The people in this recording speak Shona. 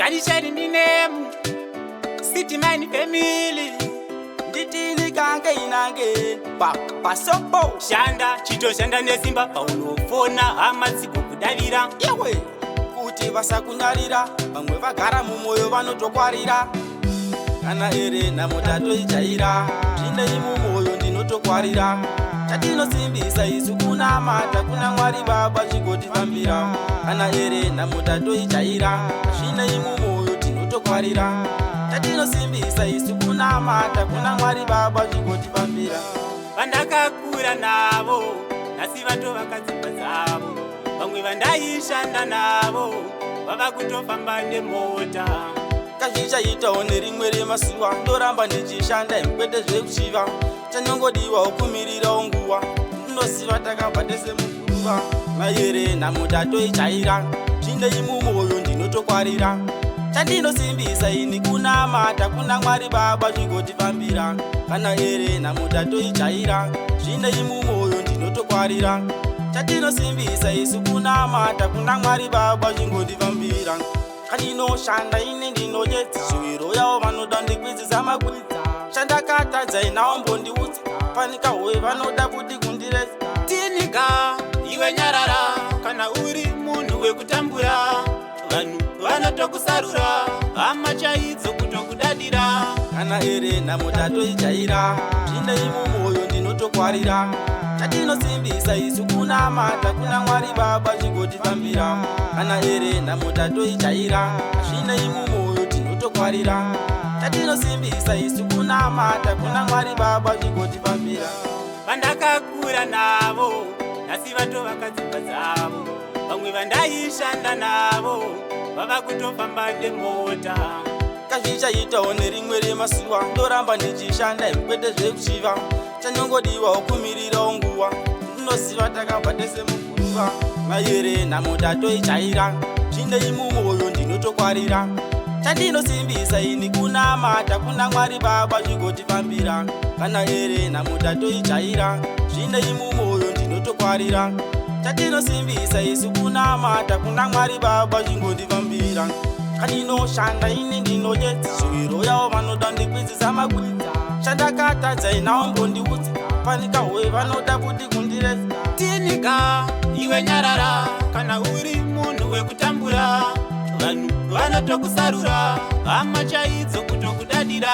Vanisheni minemu City Mine Family. Nditini kange inange papasopo. Shanda, chitoshanda nesimba, paunofona hama dzigokudavira. Yewe, kuti vasakunyarira, vamwe vagara mumwoyo vanotokwarira. Kana ere nhamo tatoijaira, zvinei mumwoyo ndinotokwarira. Chatinosimbisa isu kunamata kuna Mwari Baba zvigotifambira. Kana ere nhamo tatoijaira, zvinei mumwoyo tinotokwarira. Chatinosimbisa isu kunamata kuna Mwari Baba zvigotifambira. Vandakakura navo nhasi vatovaka dzimba dzavo, vamwe vandaishanda navo vava kutofamba nemota. Kazvichaitawo nerimwe remasuwa, ndoramba ndichishanda kwete zvekuchiva. Chanongodiwawo kumirirawo nguva, ndinoziva takabva tese muguruva. Mayere nhamo tatoijaira, zvinei mumwoyo ndinotokwarira. Chandinosimbisa ini kunamata kuna Mwari Baba zvigotifambira. Kana ere nhamo tatoijaira, zvinei mumwoyo ndinotokwarira. Chandinosimbisa isu kunamata kuna Mwari Baba zvingotifambira. Kandinoshanda ini ndinoyedza, shuviro yavo vanoda ndikwidzisa makwidza. Chandakatadza inaombondiudza, fanika hwe vanoda kuti kundireza. Tinika iwe nyarara, kana uri munhu wekutambura, vanhu vanotokusarura, hama chaidzo kutokudadira. Kana ere nhamo tatoijaira, zvinei mumwoyo ndinotokwarira. Chatinosimbisa isu kunamata kuna Mwari Baba zvigotifambira. Kana ere nhamo tatoijaira, zvinei mumwoyo tinotokwarira. Chatinosimbisa isu kunamata kuna Mwari Baba zvigotifambira. Vandakakura navo nhasi vatovaka dzimba dzavo, vamwe vandaishanda navo vava kutofamba nemota. Kazvichaitawo nerimwe remasuwa, ndoramba ndichishanda kwete zvekuchiva. Chanongodiwawo kumirirawo nguva, ndinoziva takabva tese muguruva. Mayere nhamo tatoijaira, zvinei mumwoyo ndinotokwarira. Chandinosimbisa ini kunamata kuna Mwari Baba zvigotifambira. Kana ere nhamo tatoijaira, zvinei mumwoyo ndinotokwarira. Chatinosimbisa isu kunamata kuna Mwari Baba zvingotifambira. Kandinoshanda ini ndinoyedza, shuviro yavo vanoda ndikwidzisa makwidza. Chandakatadza inaombondiudza, fanika hwe vanoda kuti kundireza. Tinika iwe nyarara, kana uri munhu wekutambura, vanhu vanotokusarura, hama chaidzo kutokudadira.